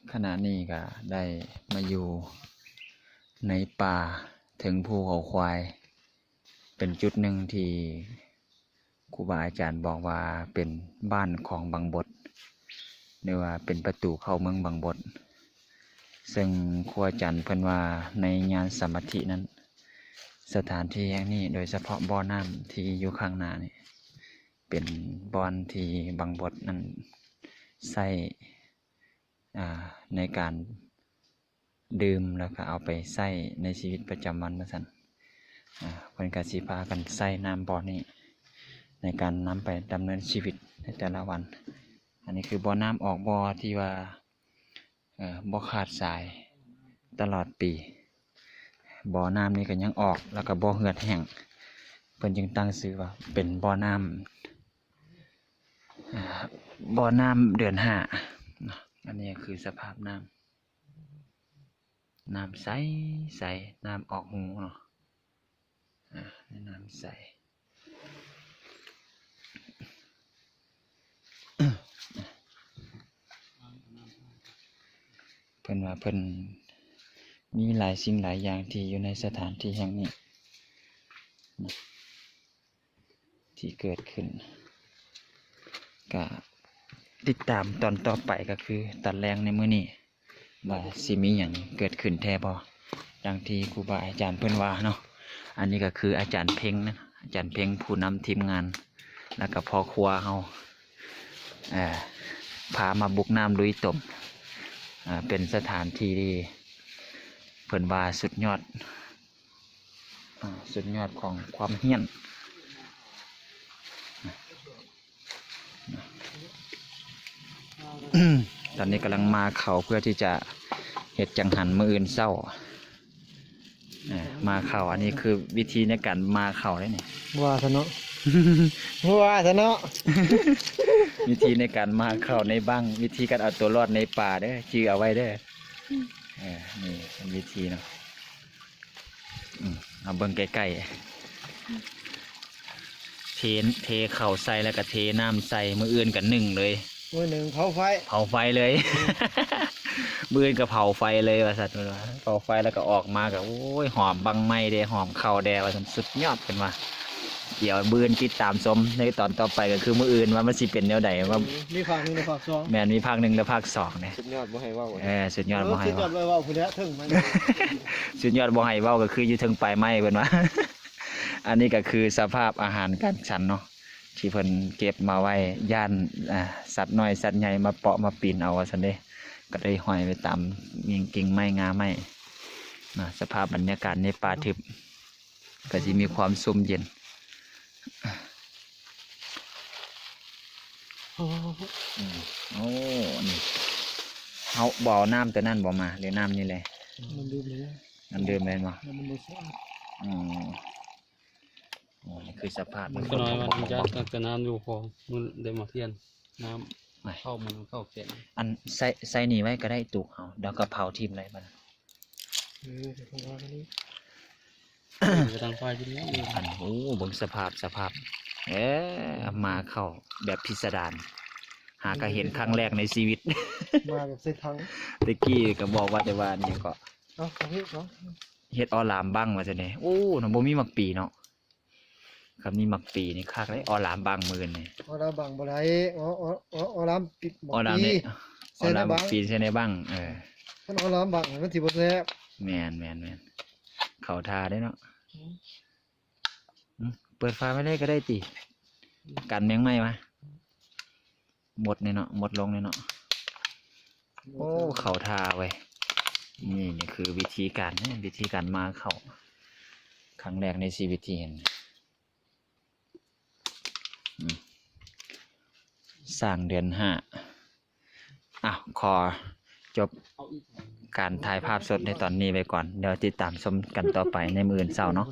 ຂະນະນີ້ກະໄດ້ມາຢູ່ໃນປ່າເທິງພູເຂົາຄວາຍ ເປັນຈຸດໜຶ່ງທີ່ຄູບາອາຈານບອກວ່າເປັນບ້ານຂອງບັງບົດ ຫຼືວ່າເປັນປະຕູເຂົ້າເມືອງບັງບົດ. ເຊິ່ງຄູອາຈານເພິ່ນວ່າໃນຍານສະມາທິນັ້ນ ສະຖານທີ່ແຫ່ງນີ້ ໂດຍສະເພາະບໍ່ນ້ຳທີ່ຢູ່ຂ້າງໜ້ານີ້ ເປັນບ່ອນທີ່ບັງບົດນັ້ນໃຊ້ ອ່າ ໃນການດື່ມ ແລ້ວກະເອົາໄປໃຊ້ໃນຊີວິດປະຈຳວັນວ່າຊັ້ນ. ອ່າ ເພິ່ນກະຊິພາກັນໃຊ້ນ້ຳບໍ່ນີ້ໃນການນຳໄປດຳເນີນຊີວິດໃນແຕ່ລະວັນ. ອັນນີ້ຄືບໍ່ນ້ຳອອກບໍ່ທີ່ວ່າ ເອີ ບໍ່ຂາດສາຍຕະຫຼອດປີ. ບໍ່ນ້ຳນີ້ກະຍັງອອກ ແລ້ວກະບໍ່ເຫືອດແຫ້ງ ເພິ່ນຈຶ່ງຕັ້ງຊື່ວ່າເປັນບໍ່ນ້ຳ ອ່າ ບໍ່ນ້ຳເດືອນຫ້າເນາະ. ອັນນີ້ຄືສະພາບນ້ຳ ນ້ຳໃສໆ ນ້ຳອອກຫູເນາະ ອ່າ ນ້ຳໃສ. ເພິ່ນວ່າເພິ່ນມີຫຼາຍສິ່ງຫຼາຍຢ່າງທີ່ຢູ່ໃນສະຖານທີ່ແຫ່ງນີ້ ທີ່ເກີດຂຶ້ນ ກະຕິດຕາມຕອນຕໍ່ໄປ ກະຄືຕອນແລງໃນມື້ນີ້ ວ່າຊິມີຫຍັງເກີດຂຶ້ນແທ້ບໍ່ ດັ່ງທີ່ຄູບາອາຈານເພິ່ນວ່າເນາະ. ອັນນີ້ກະຄືອາຈານເພັງນະ ອາຈານເພັງຜູ້ນຳທີມງານ ແລ້ວກະພໍ່ຄົວເຮົາ ເອີ ພາມາບຸກນ້ຳລຸຍຕົມ ເປັນສະຖານທີ່ທີ່ເພິ່ນວ່າສຸດຍອດ ອ່າ ສຸດຍອດຂອງຄວາມຮ້ຽນ. ຕອນນີ້ກຳລັງໝ່າເຂົ້າເພື່ອທີ່ຈະເຮັດຈັງຫັນມື້ອື່ນເຊົ້າ. ເອີ ໝ່າເຂົ້າ ອັນນີ້ຄືວິທີໃນການໝ່າເຂົ້າເດ້ນີ້ ວ່າຊະເນາະ ວ່າຊະເນາະ. ວິທີໃນການໝ່າເຂົ້າໃນບັ້ງ ວິທີການເອົາຕົວລອດໃນປ່າເດີ ຈື່ເອົາໄວ້ເດີ. ເອີ ນີ້ເປັນວິທີເນາະ. ອືມ ເອົາເບິ່ງໃກ້ໆ ເທ ເທເຂົ້າໃສ່ ແລ້ວກະເທນ້ຳໃສ່ ມື້ອື່ນກະໜຶ້ງເລີຍ ມື້ໜຶ້ງເຜົາໄຟ ເຜົາໄຟເລີຍ. ມື້ອື່ນກະເຜົາໄຟເລີຍວ່າຊັ້ນ ເພິ່ນວ່າ ເຜົາໄຟແລ້ວກະອອກມາກະ ໂອ້ຍ ຫອມບັ້ງໄມ້ເດ້ ຫອມເຂົ້າແດ່ວ່າຊັ້ນ. ສຸດຍອດ ເພິ່ນວ່າ. ດຽວມື້ອື່ນຕິດຕາມຊົມໃນຕອນຕໍ່ໄປ ກະຄືມື້ອື່ນວ່າມັນຊິເປັນແນວໃດ ວ່າ ມີພາກໜຶ່ງ ແລະ ພາກສອງ. ແມ່ນ ມີພາກໜຶ່ງ ແລະ ພາກສອງເດ້. ສຸດຍອດບໍ່ໃຫ້ເວົ້າ ເອີ ສຸດຍອດບໍ່ໃຫ້ເວົ້າ ສຸດຍອດບໍ່ໃຫ້ເວົ້າ ກະຄືຢູ່ເທິງປາຍໄມ້ເພິ່ນວ່າ. ອັນນີ້ກະຄືສະພາບອາຫານການສັນເນາະ ທີ່ເພິ່ນເກັບມາໄວ້ ຢ້ານ ອາ ສັດນ້ອຍສັດໃຫຍ່ມາເປາະມາປີນເອົາວ່າຊັ້ນເດ້ ກະໄດ້ຫ້ອຍໄວ້ຕາມກິ່ງໄມ້ງ່າໄມ້ນະ. ສະພາບບັນຍາກາດໃນປ່າທຶບ ກະຊິມີຄວາມຊຸ່ມເຢັນ. ໂອ້ ອືມ ໂອ້ ນີ້ ເຮົາບໍ່ເອົານ້ຳໂຕນັ້ນບໍ່ມາ ຫຼືນ້ຳນີ້ແຫຼະ? ນ້ຳດື່ມເລີຍ ນ້ຳດື່ມເລີຍບໍ່? ນ້ຳມັນບໍ່ສະອາດ. ອໍ ໂອ້ ນີ້ຄືສະພາບ ມັນກະນ້ອຍວ່າ ມັນຈະຕັ້ງແຕ່ນ້ຳຢູ່ ພໍມື້ໄດ້ມາປ່ຽນນ້ຳ ເຂົ້າມັນເຂົ້າແຂງ. ອັນໃສ່ ໃສ່ນີ້ໄວ້ກະໄດ້ ຕຸກເຮົາ ດຽວກະເຜົາຖິ້ມໄດ້ບັດ. ເອີ ເອົາໄວ້ນີ້ ໄປທາງໄຟຢູ່ນີ້. ອັນ ໂອ້ ເບິ່ງສະພາບ ສະພາບ ເອີ ໝ່າເຂົ້າແບບພິດສະດານ ຫາກະເຫັນຄັ້ງແລກໃນຊີວິດ ໝ່າແບບໃສ່ຖັງ. ແຕ່ກີ້ກະບອກວ່າແຕ່ວ່ານີ້ກະ ເອົາ ເຮັດເອົາ ເຮັດອໍລາມບັ້ງວ່າຊັ້ນເດ້. ໂອ້ ນະ ບໍ່ມີໝາກປີເນາະ. ຄັນມີໝາກປີນີ້ຄັກເດ້ ອໍລາມບັ້ງມື້ນີ້. ອໍລາມບັ້ງບໍ່ໄດ້ ອໍ ອໍ ອໍລາມປີ ອໍລາມນີ້ ໃສ່ໃນບັ້ງ ປີໃສ່ໃນບັ້ງ. ເອີ ຄັນອໍລາມບັ້ງມັນຊິບໍ່ແຊບ. ແມ່ນໆໆ ເຂົ້າທ່າເດ້ເນາະ. ອືມ ອືມ ເປີດຝາໄວ້ເລີຍກະໄດ້ຕິ ກັນແມງໄມ້ມາ. ໝົດແນ່ເນາະ ໝົດລົງແນ່ເນາະ. ໂອ້ ເຂົ້າທ່າເວີຍ. ນີ້ ນີ້ຄືວິທີການ ວິທີການໝ່າເຂົ້າ ຄັ້ງແລກໃນຊີວິດທີ່ເຫັນ. ອືມ ສ້າງເດືອນຫ້າ. ອ້າວ ຂໍຈົບການຖ່າຍພາບສົດໃນຕອນນີ້ໄວ້ກ່ອນ ດຽວຕິດຕາມຊົມກັນຕໍ່ໄປໃນມື້ອື່ນເຊົ້າເນາະ.